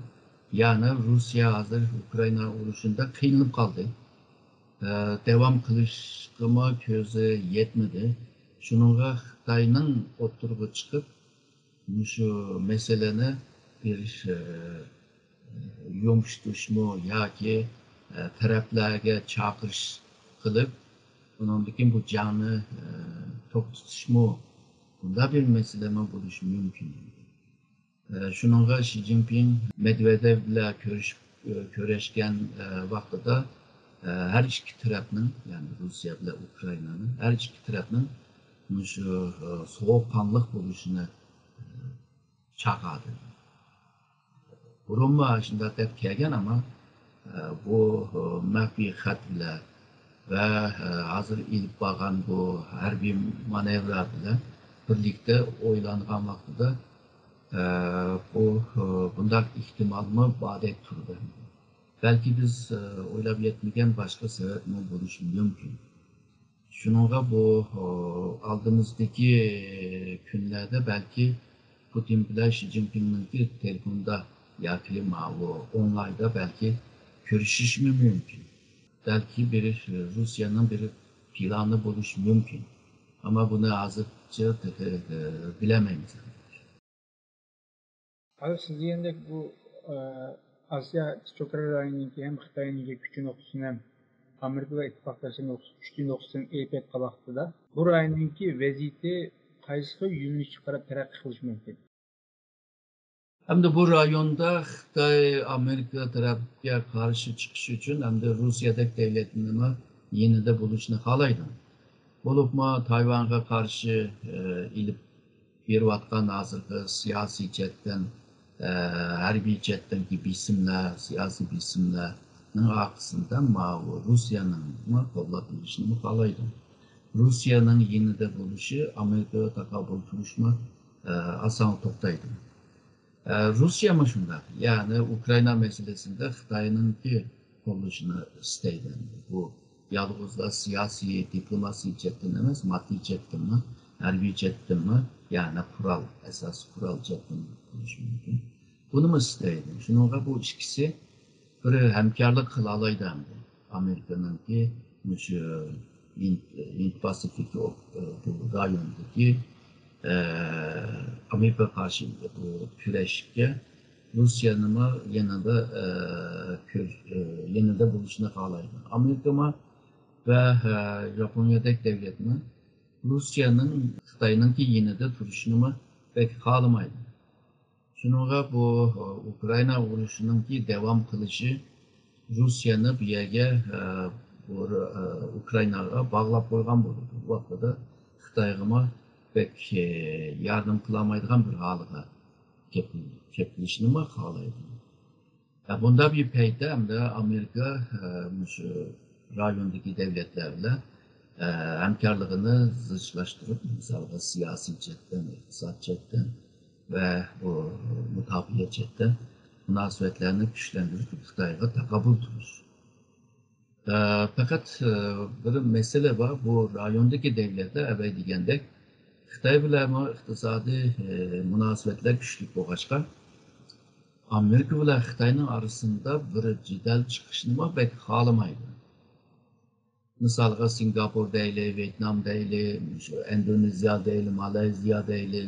يەنى روسىيە ھازىر ئۇكرائىنا ئۇرۇشىدا قىينىلىپ قالدى. ئە، داۋام قىلىشقىمۇ كۆزى يەتمىدى. شۇنىڭغا خىتاينىڭ ئوتتۇرىغا چىقىپ، مۇشۇ مەسىلىنى بىر، ئە، يۇمشىتىشمۇ ياكى، ئە، تەرەپلەرگە چاقىرىش قىلىپ، ئۇنىڭدىن كېيىن بۇ جەڭنى، ئە، توختىتىشمۇ، بۇنداق بىر مەسىلىمۇ بولۇشى مۇمكىن. ئە، شۇنىڭغا شى جىنپىڭ مېدۋېدېۋ بىلەن كۆرۈشۈپ، ئە، كۆرۈشكەن، ئە، ۋاقتىدا، ئە، ھەر ئىككى تەرەپنىڭ، يەنى روسىيە بىلەن ئۇكرائىنانىڭ ھەر ئىككى تەرەپنىڭ مۇشۇ، ئە، سوغۇققانلىق بولۇشىنى، ئە، چاقىردى. بۇرۇنمۇ شۇنداق دەپ كەلگەن، ئەمما، ئە، بۇ، ئە، مەخپىي خەت بىلەن ۋە، ئە، ھازىر ئېلىپ بارغان بۇ ھەربىي مانېۋىرلار بىلەن بىرلىكتە ئويلانغان ۋاقتىدا، ئە، بۇ، ئە، بۇنداق ئېھتىمالمۇ باردەك تۇرىدۇ. بەلكى بىز، ئە، ئويلاپ يەتمىگەن باشقا سەۋەبمۇ بولۇشى مۇمكىن. شۇنىڭغا بۇ، ئالدىمىزدىكى كۈنلەردە بەلكى پۇتىن بىلەن شى جىنپىڭنىڭكى تېلېفوندا ياكى ماۋۇ ئونلايندا بەلكى كۆرۈشۈشمۇ مۇمكىن. بەلكى بىر روسىيەنىڭ بىر پىلانى بولۇشى مۇمكىن. ئەمما بۇنى ھازىرچە تېخى، ئە، بىلەلمەيمىز. ھازىر سىز دېگەندەك بۇ، ئە، ئاسىيا ئىتتىپاقلىرى رايونىنىڭكى ھەم خىتاينىڭكى كۈچ نۇقتىسىنى ھەم ئامېرىكا ۋە ئىتتىپاقداشلىرىنىڭ كۈچ نۇقتىسىنى ئېلىپ ئېيتقان ۋاقتىدا، بۇ رايوننىڭكى ۋەزىيىتى قايسى خىل يۆنىلىشكە قاراپ تەرەققىي قىلىشى مۇمكىن؟ ئەمدى بۇ رايوندا خىتاي ئامېرىكا تەرەپكە قارشى چىقىش ئۈچۈن ئەمدى روسىيەدەك دۆلەتنىمۇ يېنىدا بولۇشنى خالايدۇ. بولۇپمۇ تايۋانغا قارشى، ئە، ئېلىپ بېرىۋاتقان ھازىرقى سىياسىي جەھەتتىن، ئە، ھەربىي جەھەتتىنكى بېسىملار، سىياسىي بېسىملارنىڭ ئارقىسىدا ماۋۇ روسىيەنىڭمۇ قوللاپ بېرىشىنىمۇ خالايدۇ. روسىيەنىڭ يېنىدا بولۇشى ئامېرىكىغا تاقابىل تۇرۇشمۇ، ئە، ئاسان توختايدۇ. ئە، روسىيەمۇ شۇنداق. يەنى ئۇكرائىنا مەسىلىسىدە خىتاينىڭكى قوللىشىنى ئىستەيدۇ. بۇ يالغۇزلا سىياسىي، دىپلوماسىي جەھەتتىن ئەمەس، ماددىي جەھەتتىنمۇ، ھەربىي جەھەتتىنمۇ، يەنى قورال، ئاساسىي قورال جەھەتتىن بولۇشى مۇمكىن. بۇنىمۇ ئىستەيدۇ. شۇنىڭغا بۇ ئىككىسى بىر ھەمكارلىق قىلالايدۇ ئەمدى. ئامېرىكىنىڭكى مۇشۇ ھىند، ھىند پاسىفىك ئوك-، بۇ رايوندىكى، ئە، ئامېرىكىغا قارشى بۇ كۈرەشكە روسىيەنىمۇ يېنىدا، ئە، كۆر-، ئە، يېنىدا بولۇشىنى خالايدۇ. ئامېرىكىمۇ ۋە، ئە، ياپونىيەدەك دۆلەتمۇ روسىيەنىڭ خىتاينىڭكى يېنىدا تۇرۇشىنىمۇ بەك خالىمايدۇ. شۇنىڭغا بۇ، ئۇكرائىنا ئۇرۇشىنىڭكى داۋام قىلىشى روسىيەنى بۇ يەرگە، بۇ، ئۇكرائىناغا باغلاپ قويغان بولىدۇ. بۇ ۋاقتىدا خىتايغىمۇ بەك، ياردەم قىلالمايدىغان بىر ھالغا كەپ-، كەپ قېلىشنىمۇ خالايدۇ. ھە، بۇنداق بىر پەيتتە ئەمدى ئامېرىكا، ھە، مۇشۇ رايوندىكى دۆلەتلەر بىلەن، ھە، ھەمكارلىقىنى زىچلاشتۇرۇپ، مىسالغا سىياسىي جەھەتتىن، ئىقتىساد جەھەتتىن ۋە بۇ مۇداپىئە جەھەتتىن مۇناسىۋەتلەرنى كۈچلەندۈرۈپ، خىتايغا تاقابىل تۇرۇش. ئە، پەقەت، ئە، بىر مەسىلە بار، بۇ رايوندىكى دەۋلەتلەر ئەۋەل دېگەندەك خىتاي بىلەنمۇ ئىقتىسادىي، ئە، مۇناسىۋەتلەر كۈچلۈك بولغاچقا، ئامېرىكا بىلەن خىتاينىڭ ئارىسىندا بىر جېدەل چىقىشنىمۇ بەك خالىمايدۇ. مىسالغا، سىنگاپور دەيلى، ۋيېتنام دەيلى، شۇ ئىندونېزىيە دەيلى، مالايزىيە دەيلى،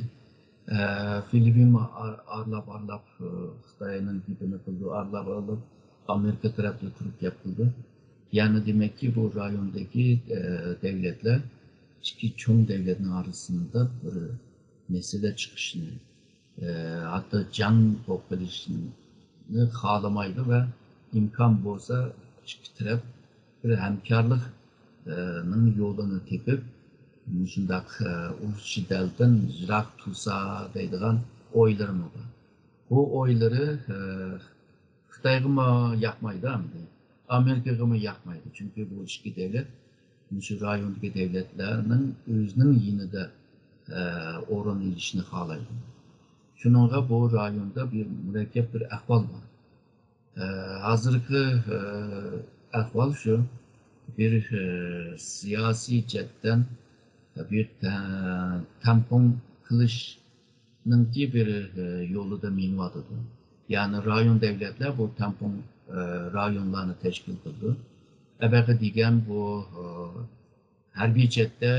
ئە، فىلىپپىنمۇ ئار-، ئارىلاپ-ئارىلاپ، ئە، خىتاينىڭ گېپىنى قىلىدۇ، ئارىلاپ-ئارىلاپ ئامېرىكا تەرەپتە تۇرۇپ گەپ قىلىدۇ. يەنى دېمەككى، بۇ رايوندىكى، ئە، دەۋلەتلەر ئىككى چوڭ دەۋلەتنىڭ ئارىسىندا بىر مەسىلە چىقىشىنى، ئە، ھەتتا جەڭ بولۇپ قېلىشنى خالىمايدۇ ۋە ئىمكان بولسا ئىككى تەرەپ بىر ھەمكارلىق، ئە، نىڭ يولىنى تېپىپ، مۇشۇنداق، ئە، ئۇرۇش جېدەلدىن يىراق تۇرسا دەيدىغان ئويلىرىمۇ بار. بۇ ئويلىرى، ئە، خىتايغىمۇ ياقمايدۇ ئەمدى، ئامېرىكىغىمۇ ياقمايدۇ. چۈنكى بۇ ئىككى دەۋلەت مۇشۇ رايوندىكى دەۋلەتلەرنىڭ ئۆزىنىڭ يېنىدا، ئە، ئورۇن ئېلىشنى خالايدۇ. شۇنىڭغا بۇ رايوندا بىر مۇرەككەپ بىر ئەھۋال بار. ئە، ھازىرقى، ئە، ئەھۋال شۇ، بىر، ئە، سىياسىي جەھەتتىن بىر تە-، تەڭپۇڭ قىلىشنىڭكى بىر، ئە، يولىدا مېڭىۋاتىدۇ. يەنى رايون دەۋلەتلەر بۇ تەڭپۇڭ، ئە، رايونلارنى تەشكىل قىلىدۇ. ئەبەقى دېگەن بۇ، ئە، ھەربىي جەھەتتە،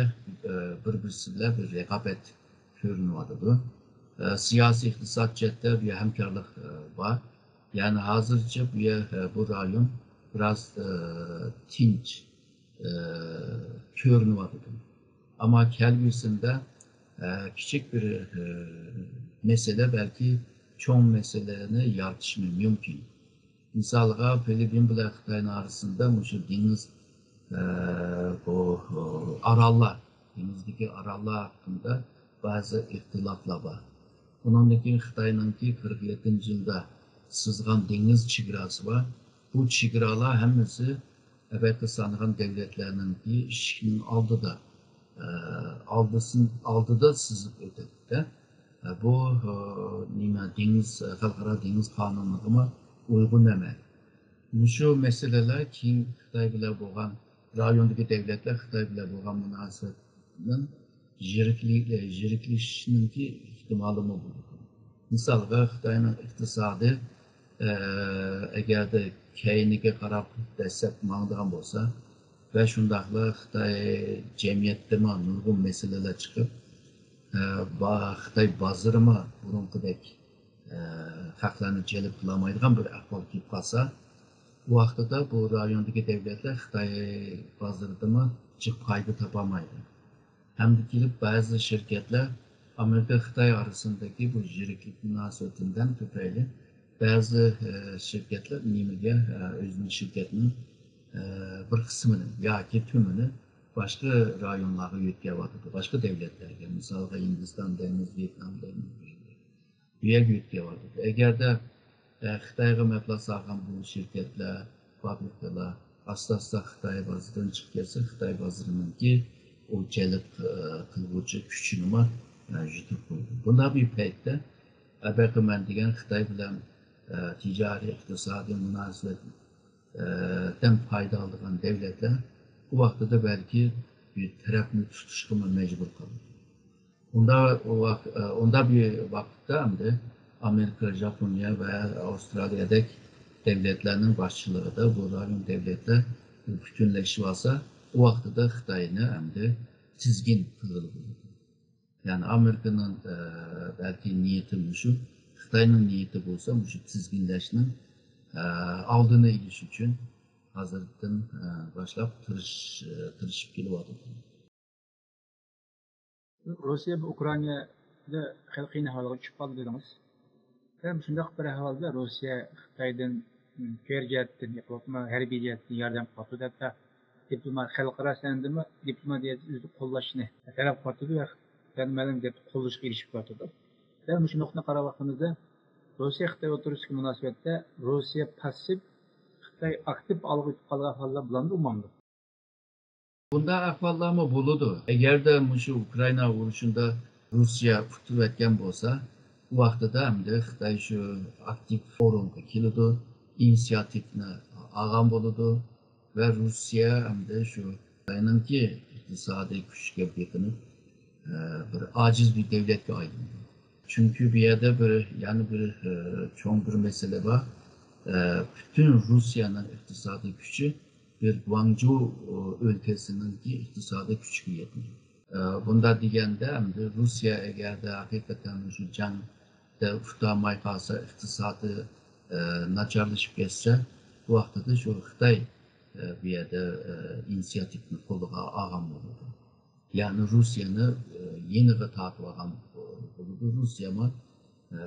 ئە، بىر-بىرسى بىلەن بىر رىقابەت كۆرۈنۈۋاتىدۇ. ئە، سىياسىي، ئىقتىساد جەھەتتە بىر ھەمكارلىق، ئە، بار. يەنى ھازىرچە بۇ يەر، ئە، بۇ رايون بىراز، ئە، تىنچ، ئە، كۆرۈنۈۋاتىدۇ. ئەمما كەلگۈسىدە، ئە، كىچىك بىر، ئە، مەسىلە بەلكى چوڭ مەسىلىنى يارىتىشى مۇمكىن. مىسالغا، فىلىپپىن بىلەن خىتاينىڭ ئارىسىندا مۇشۇ دېڭىز، ئە، بۇ، ئاراللار، دېڭىزدىكى ئاراللار ھەققىدە بەزى ئىختىلاپلار بار. ئۇنىڭدىن كېيىن خىتاينىڭكى قىرىق يەتتىنچى يىلدا سىزغان دېڭىز چېگراسى بار. بۇ چېگرالار ھەممىسى ئەبەقى سانىغان دەۋلەتلەرنىڭكى ئىشىكنىڭ ئالدىدا، ئە، ئالدىسىن-، ئالدىدا سىزىپ ئۆتەتتى. ئە، بۇ، ئە، نېمە، دېڭىز، خەلقئارا دېڭىز قانۇنىغىمۇ ئۇيغۇن ئەمەس. مۇشۇ مەسىلىلەر كېيىن خىتاي بىلەن بولغان، رايوندىكى دەۋلەتلەر خىتاي بىلەن بولغان مۇناسىۋەتنىڭ يىرىكلى-، يىرىكلىشىشنىڭكى ئېھتىمالىمۇ بولىدۇ. مىسالغا، خىتاينىڭ ئىقتىسادى، ئە، ئەگەردە كەينىگە قاراپ دەسسەپ ماڭىدىغان بولسا ۋە شۇنداقلا خىتاي جەمئىيەتتىمۇ نۇرغۇن مەسىلىلەر چىقىپ، ئە، با-، خىتاي بازىرىمۇ بۇرۇنقىدەك، ئە، خەقلەرنى جەلپ قىلالمايدىغان بىر ئەھۋال كېلىپ قالسا، ئۇ ۋاقتىدا بۇ رايوندىكى دەۋلەتلەر خىتاي بازىرىدىمۇ جىق پايدا تاپالمايدۇ. ھەمدە كېلىپ بەزى شىركەتلەر ئامېرىكا خىتاي ئارىسىدىكى بۇ يىرىكلىك مۇناسىۋىتىدىن تۈپەيلى بەزى، ئە، شىركەتلەر نېمىگە، ئە، ئۆزىنىڭ شىركەتنىڭ، ئە، بىر قىسمىنى ياكى تۈمىنى باشقا رايونلارغا يۆتكەۋاتىدۇ، باشقا دەۋلەتلەرگە، مىسالغا، ھىندىستان دەيمىز، ۋيېتنام دەيمىز، بۇ يەرگە يۆتكەۋاتىدۇ. ئەگەردە، ئە، خىتايغا مەبلەغ سالغان بۇ شىركەتلەر، فابرىكىلار ئاستا-ئاستا خىتاي بازىرىدىن چىقىپ كەتسە، خىتاي بازىرىنىڭكى ئۇ جەلپ، ئە، قىلغۇچى كۈچىنىمۇ، ئە، يىتىپ قويىدۇ. بۇنداق بىر پەيتتە، ئەبەقى مەن دېگەن خىتاي بىلەن، ئە، تىجارىي، ئىقتىسادىي مۇناسىۋەت، ئە، دىن پايدا ئالىدىغان دەۋلەتلەر ئۇ ۋاقتىدا بەلكى بىر تەرەپنى تۇتۇشقىمۇ مەجبۇر قالىدۇ. ئۇندا ئۇ ۋاق-، ئۇندا بىر ۋاقىتتا ئەمدى ئامېرىكا، ژاپونىيە ۋە ئاۋسترالىيەدەك دەۋلەتلەرنىڭ باشچىلىقىدا بۇ رايون دەۋلەتلەر پۈتۈنلەشىۋالسا، ئۇ ۋاقتىدا خىتاينى ئەمدى تىزگىن قىلغىلى بولىدۇ. يەنى ئامېرىكىنىڭ، ئە، بەلكى نىيىتى مۇشۇ، خىتاينىڭ نىيىتى بولسا مۇشۇ تىزگىنلەشنىڭ، ئە، ئالدىنى ئېلىش ئۈچۈن ھازىردىن، ئە، باشلاپ تىرىش-، تىرىشىپ كېلىۋاتىدۇ. روسىيە بۇ ئۇكرائىنادا خېلى قىيىن ئەھۋالغا چۈشۈپ قالدى دېدىڭىز. دەل مۇشۇنداق بىر ئەھۋالدا روسىيە خىتايدىن، م، كېرى جەھەتتىن ياكى بولمىسا ھەربىي جەھەتتىن ياردەم قىلىۋاتىدۇ، ھەتتا دىپلومات، خەلقئارا سەھنىدىمۇ دىپلومات جەھەتتىن ئۆزىنى قوللاشنى تەلەپ قىلىۋاتىدۇ ۋە مەلۇم جەھەتتە قوللىشىشقا ئېرىشىپ كېلىۋاتىدۇ. دەل مۇشۇ نۇقتىدىن قاراۋاتقىنىمىزدا، روسىيە خىتاي ئوتتۇرىسىدىكى مۇناسىۋەتتە روسىيە پاسسىپ، خىتاي ئاكتىپ ھالغا ئۆتۈپ قالغان ئەھۋاللار بولامدۇ، بولمامدۇ؟ بۇنداق ئەھۋاللارمۇ بولىدۇ. ئەگەردە مۇشۇ ئۇكرائىنا ئۇرۇشىدا روسىيە ئۇتۇۋەتكەن بولسا، ئۇ ۋاقتىدا ئەمدى خىتاي شۇ ئاكتىپ ئورۇنغا كېلىدۇ، ئىنىسىياتىپنى ئالغان بولىدۇ. ۋە رۇسىيە ھەمدە شۇ خىتاينىڭكى ئىقتىسادىي كۈچىگە بېقىنىپ، ئە، بىر ئاجىز بىر دۆلەتكە ئايلاندى. چۈنكى بۇ يەردە بىر، يەنە بىر، ئە، چوڭ بىر مەسىلە بار. ئە، پۈتۈن رۇسىيەنىڭ ئىقتىسادىي كۈچى بىر گۇاڭجۇ، ئە، ئۆلكىسىنىڭكى ئىقتىسادىي كۈچىگە يەتمەيدۇ. ئە، بۇنداق دېگەندە، ئەمدى رۇسىيە ئەگەردە ھەقىقەتەن مۇشۇ جەڭدە ئۇتالماي قالسا، ئىقتىسادى، ئە، ناچارلىشىپ كەتسە، بۇ ۋاقتىدا شۇ خىتاي، ئە، بۇ يەردە، ئە، ئىنىسىياتىپنى قولىغا ئالغان بولىدۇ. يەنى رۇسىيەنى، ئە، يېنىغا تارتىۋالغان بولىدۇ. رۇسىيەمۇ، ئە،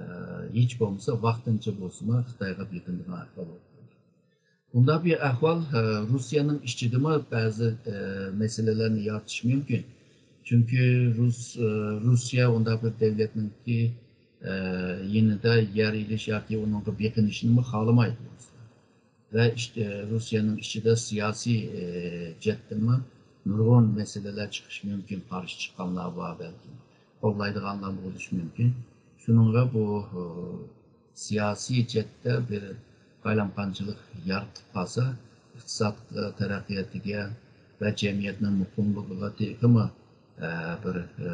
ھېچ بولمىسا ۋاقتىنچە بولسىمۇ خىتايغا بېقىنىدىغان ئەھۋال بولىدۇ. بۇنداق بىر ئەھۋال، ئە، رۇسىيەنىڭ ئىچىدىمۇ بەزى، ئە، مەسىلىلەرنى يارىتىشى مۇمكىن. چۈنكى رۇس-، ئە، رۇسىيە ئۇنداق بىر دۆلەتنىڭكى، ئە، يېنىدا يەر ئېلىش ياكى ئۇنىڭغا بېقىنىشنىمۇ خالىمايدۇ. ۋە ئىچ-، ئە، رۇسىيەنىڭ ئىچىدە سىياسىي، ئە، جەھەتتىنمۇ نۇرغۇن مەسىلىلەر چىقىشى مۇمكىن، قارشى چىققانلار بار بەلكىم، قوللايدىغانلار بولۇشى مۇمكىن. شۇنىڭغا بۇ، ئە، سىياسىي جەھەتتە بىر قالايمىقانچىلىق يارىتىپ قالسا، ئىقتىساد، ئە، تەرەققىياتىگە ۋە جەمئىيەتنىڭ مۇقىملىقىغا تېخىمۇ، ئە، بىر، ئە،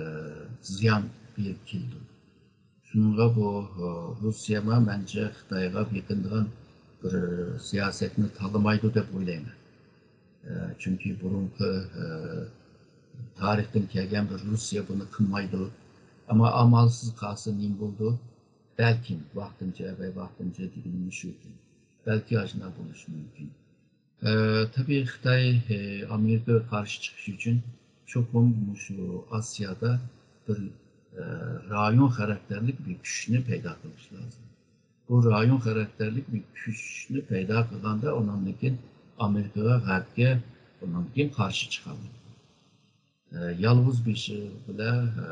زىيان بېرىپ كېلىدۇ. شۇنىڭغا بۇ، ئە، رۇسىيەمۇ مەنچە خىتايغا بېقىنىدىغان بىر سىياسەتنى تاللىمايدۇ دەپ ئويلايمەن. ئە، چۈنكى بۇرۇنقى، ئە، تارىختىن كەلگەن بىر رۇسىيە بۇنى قىلمايدۇ. ئەمما ئامالسىز قالسا نېمە بولىدۇ؟ بەلكىم ۋاقتىنچە، ۋە ۋاقتىنچە دېگىنىم شۇكى، بەلكى ئاشۇنداق بولۇشى مۇمكىن. ئە، تەبىئىي خىتاي، ئە، ئامېرىكىغا قارشى چىقىش ئۈچۈن چوقۇم مۇشۇ ئاسىيادا بىر، ئە، رايون خاراكتېرلىك بىر كۈچنى پەيدا قىلىش لازىم. بۇ رايون خاراكتېرلىك بىر كۈچنى پەيدا قىلغاندا، ئۇنىڭدىن كېيىن ئامېرىكىغا، غەربكە ئۇنىڭدىن كېيىن قارشى چىقالمايدۇ. ئە، يالغۇز بېشى بىلەن، ئە،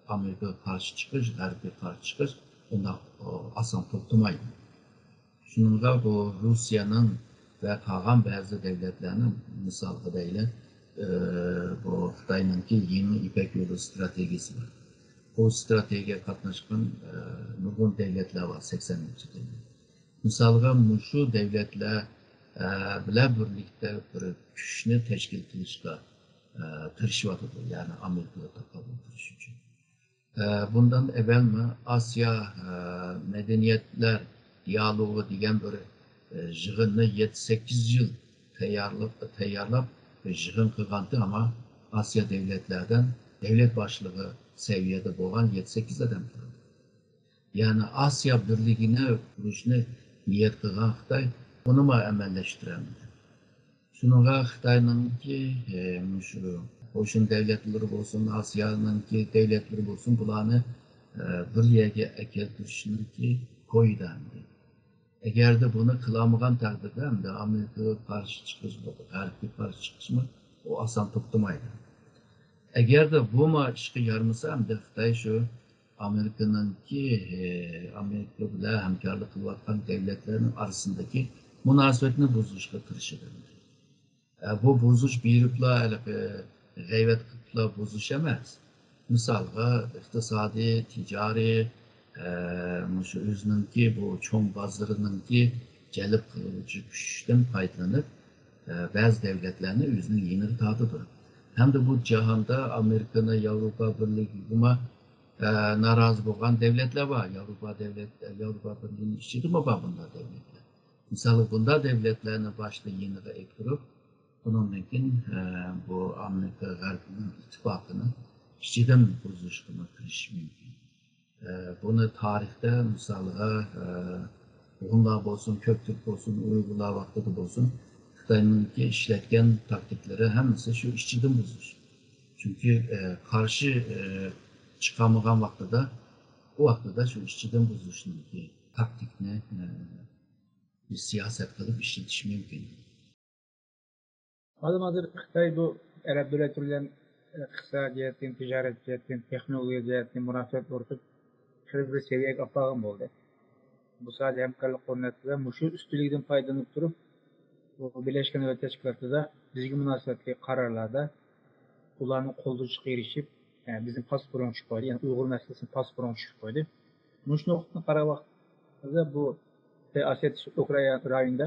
ئامېرىكىغا قارشى چىقىش، غەربكە قارشى چىقىش ئۇنداق، ئە، ئاسان توختىمايدۇ. شۇنىڭغا بۇ رۇسىيەنىڭ ۋە قالغان بەزى دۆلەتلەرنىڭ، مىسالغا دەيلى، ئە، بۇ خىتاينىڭكى يېڭى يىپەك يولى ستراتېگىيىسى بار. بۇ ستراتېگىيەگە قاتناشقان، ئە، نۇرغۇن دۆلەتلەر بار، سەكسەن نەچچە دۆلەت. مىسالغا، مۇشۇ دۆلەتلەر، ئە، بىلەن بىرلىكتە بىر كۈچنى تەشكىل قىلىشقا، ئە، تىرىشىۋاتىدۇ، يەنى ئامېرىكىغا تاقابىل تۇرۇش ئۈچۈن. ئە، بۇندىن ئەۋۋەلمۇ ئاسىيا، ئە، مەدەنىيەتلەر دىيالوگى دېگەن بىر، ئە، يىغىننى يەتتە سەككىز يىل تەييارلىق، تەييارلاپ بىر يىغىن قىلغانتى، ئەمما ئاسىيا دۆلەتلەردىن دۆلەت باشلىقى سەۋىيەدە بولغان يەتتە سەككىز ئادەم تۇرىدۇ. يەنى ئاسىيا بىرلىكىنى قۇرۇشنى نىيەت قىلغان خىتاي بۇنىمۇ ئەمەلىيلەشتۈرەلمىدى. شۇنىڭغا خىتاينىڭكى، ئە، مۇشۇ قوشنا دۆلەتلىرى بولسۇن، ئاسىيانىڭكى دۆلەتلىرى بولسۇن، بۇلارنى، ئە، بىر يەرگە ئەكەلدۈرۈشنىڭكى كويىدا ئەمدى. ئەگەردە بۇنى قىلالمىغان تەقدىردە، ئەمدى ئامېرىكىغا قارشى چىقىش، غەربكە قارشى چىقىشمۇ ئۇ ئاسان توختىمايدۇ. ئەگەردە بۇمۇ ئىشقا يارىمىسا، ئەمدى خىتاي شۇ ئامېرىكىنىڭكى، ئامېرىكا بىلەن ھەمكارلىق قىلىۋاتقان دۆلەتلەرنىڭ ئارىسىندىكى مۇناسىۋەتنى بۇزۇشقا تىرىشىدۇ. بۇ بۇزۇش بېرىپلا ھېلىقى غەيۋەت قىلىپلا بۇزۇش ئەمەس. مىسالغا، ئىقتىسادىي، تىجارىي، مۇشۇ ئۆزىنىڭكى بۇ چوڭ بازىرىنىڭكى جەلپ قىلغۇچى كۈچتىن پايدىلىنىپ، بەزى دۆلەتلەرنى ئۆزىنىڭ يېنىغا تارتىدۇ. ھەمدە بۇ جاھاندا ئامېرىكىنى، ياۋروپا بىرلىكىگىمۇ، ئە، نارازى بولغان دۆلەتلەر بار. ياۋروپا دۆلەت، ياۋروپا بىرلىكىنىڭ ئىچىدىمۇ بار بۇنداق دۆلەتلەر. مىسالغا، بۇنداق دۆلەتلەرنى باشتا يېنىغا ئېلىپ تۇرۇپ، ئۇنىڭدىن كېيىن، ئە، بۇ ئامېرىكا غەربنىڭ ئىتتىپاقىنى ئىچىدىن بۇزۇشقىمۇ تىرىشىشى مۇمكىن. ئە، بۇنى تارىختا، مىسالغا، ئە، ھونلار بولسۇن، كۆكتۈرك بولسۇن، ئۇيغۇرلار ۋاقتىدا بولسۇن، خىتاينىڭكى ئىشلەتكەن تاكتىكلىرى ھەممىسى شۇ ئىچىدىن بۇزۇش. چۈنكى، ئە، قارشى، ئە، چىقالمىغان ۋاقتىدا، ئۇ ۋاقتىدا شۇ ئىچىدىن بۇزۇشنىڭكى تاكتىكنى، ئە، سىياسەت قىلىپ ئىشلىتىش مۇمكىن. مەلۇم ھازىر خىتاي بۇ ئەرەب دۆلەتلىرى بىلەن ئىقتىساد جەھەتتىن، تىجارەت جەھەتتىن، تېخنولوگىيە جەھەتتىن مۇناسىۋەت ئورنىتىپ، خېلى بىر سەۋىيەگە ئاپارغان بولدى. بۇ ساھەدە ھەمكارلىق ئورناتتى ۋە مۇشۇ ئۈستۈنلۈكىدىن پايدىلىنىپ تۇرۇپ، بۇ بىرلەشكەن دۆلەتلەر تەشكىلاتىدا بىزگە مۇناسىۋەتلىك قارارلاردا ئۇلارنىڭ قوللىشىغا ئېرىشىپ، بىزنى پاس بۇرۇن چۈشۈپ قويدى، يەنى ئۇيغۇر مەسىلىسىنى پاس بۇرۇن چۈشۈپ قويدى. مۇشۇ نۇقتىدىن قارىغان ۋاقتىمىزدا بۇ ئاسىيا ئوكرا رايونىدا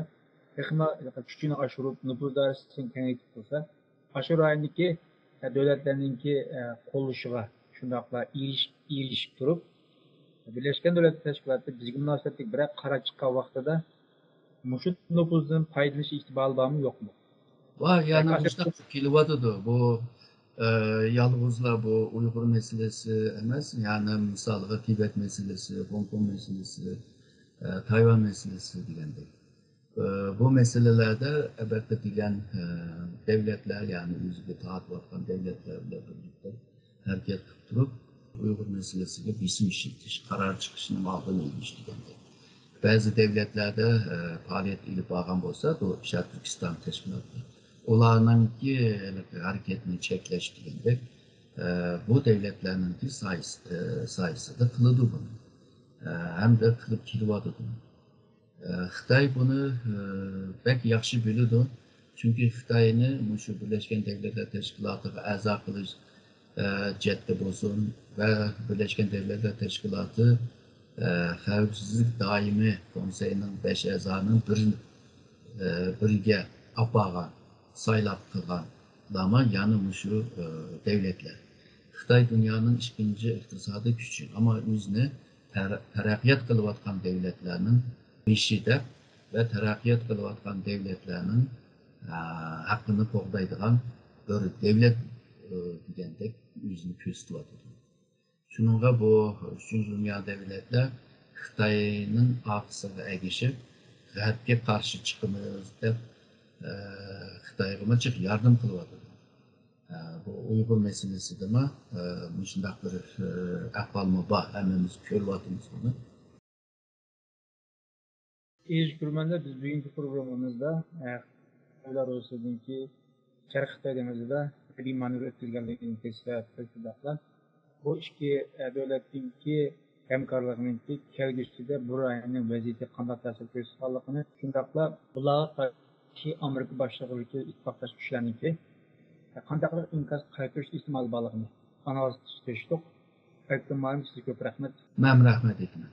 تېخىمۇ كۈچىنى ئاشۇرۇپ، نوپۇز دائىرىسىنى كېڭەيتىپ قىلسا، ئاشۇ رايوندىكى دۆلەتلەرنىڭكى قوللىشىغا شۇنداقلا ئېرىشىپ، ئېرىشىپ تۇرۇپ، بىرلەشكەن دۆلەتلەر تەشكىلاتى بىزگە مۇناسىۋەتلىك بىرەر قارار چىققان ۋاقتىدا مۇشۇ نوپۇزدىن پايدىلىنىش ئېھتىمالى بارمۇ، يوقمۇ؟ ۋاي، يەنە مۇشۇنداق كېلىۋاتىدۇ. بۇ، ئە، يالغۇزلا بۇ ئۇيغۇر مەسىلىسى ئەمەس، يەنى مىسالغا تىبەت مەسىلىسى، خوڭكوڭ مەسىلىسى، ئە، تايۋان مەسىلىسى دېگەندەك. ئە، بۇ مەسىلىلەردە ئەلۋەتتە دېگەن، ئە، دەۋلەتلەر، يەنى ئۆزىگە تارتىۋاتقان دەۋلەتلەر بىلەن بىرلىكتە ھەرىكەت قىلىپ تۇرۇپ، ئۇيغۇر مەسىلىسىگە بېسىم ئىشلىتىش، قارار چىقىشنىڭ ئالدىنى ئېلىش دېگەندەك. بەزى دەۋلەتلەردە، ئە، پائالىيەت ئېلىپ بارغان بولسا، بۇ شەرقىي تۈركىستان تەشكىلاتى، ئۇلارنىڭكى ھېلىقى ھەرىكەتنى چەكلەش دېگەندەك، ئە، بۇ دەۋلەتلەرنىڭكى سايىس-، ئە، سايىسىدا قىلىدۇ بۇنى. ئە، ھەمدە قىلىپ كېلىۋاتىدۇ. ئە، خىتاي بۇنى، ئە، بەك ياخشى بىلىدۇ. چۈنكى خىتاينى مۇشۇ بىرلەشكەن دەۋلەتلەر تەشكىلاتىغا ئەزا قىلىش، ئە، جەھەتتە بولسۇن ۋە بىرلەشكەن دەۋلەتلەر تەشكىلاتى، ئە، خەۋپسىزلىك دائىمىي كونسېيىنىڭ بەش ئەزانىڭ بىر، ئە، بىرىگە ئاپارغان، سايلاپ قىلغانلارمۇ يەنە مۇشۇ، ئە، دەۋلەتلەر. خىتاي دۇنيانىڭ ئىككىنچى ئىقتىسادىي كۈچى، ئەمما ئۆزىنى تەر-، تەرەققىيات قىلىۋاتقان دەۋلەتلەرنىڭ بېشى دەپ ۋە تەرەققىيات قىلىۋاتقان دەۋلەتلەرنىڭ، ئە، ھەققىنى قوغدايدىغان بىر دەۋلەت، ئە، دېگەندەك ئۆزىنى كۆرسىتىۋاتىدۇ. شۇنىڭغا بۇ ئۈچىنچى دۇنيا دەۋلەتلەر خىتاينىڭ ئارقىسىغا ئەگىشىپ، غەربكە قارشى چىقىمىز دەپ، ئە، خىتايغىمۇ جىق ياردەم قىلىۋاتىدۇ. ئە، بۇ ئۇيغۇر مەسىلىسىدىمۇ، ئە، مۇشۇنداق بىر، ئە، ئەھۋالمۇ بار، ھەممىمىز كۆرۈۋاتىمىز بۇنى. ئەزىز كۆرۈرمەنلەر، بىز بۈگۈنكى پروگراممىمىزدا، ئە، خىتايلار روسىيەدىكى شەرقىي خىتاي دېڭىزىدا ھەربىي مانېۋىر ئۆتكۈزگەنلىكىنى تەسۋىرلەپ، شۇنداقلا بۇ ئىككى، ئە، دۆلەتنىڭكى ھەمكارلىقىنىڭكى كەلگۈسىدە بۇ رايوننىڭ ۋەزىيىتىگە قانداق تەسىر كۆرسىتىدىغانلىقىنى، شۇنداقلا بۇلارغا قارشى ئامېرىكا باشچىلىقىدىكى ئىتتىپاقداش كۈچلەرنىڭكى قانداقراق ئىنكاس قايتۇرۇش ئېھتىمالى بارلىقىنى ئانالىز قىلىشقا تىرىشتۇق. ئەكرەم مۇئەللىم، سىزگە كۆپ رەھمەت. مەن رەھمەت ئېيتىمەن.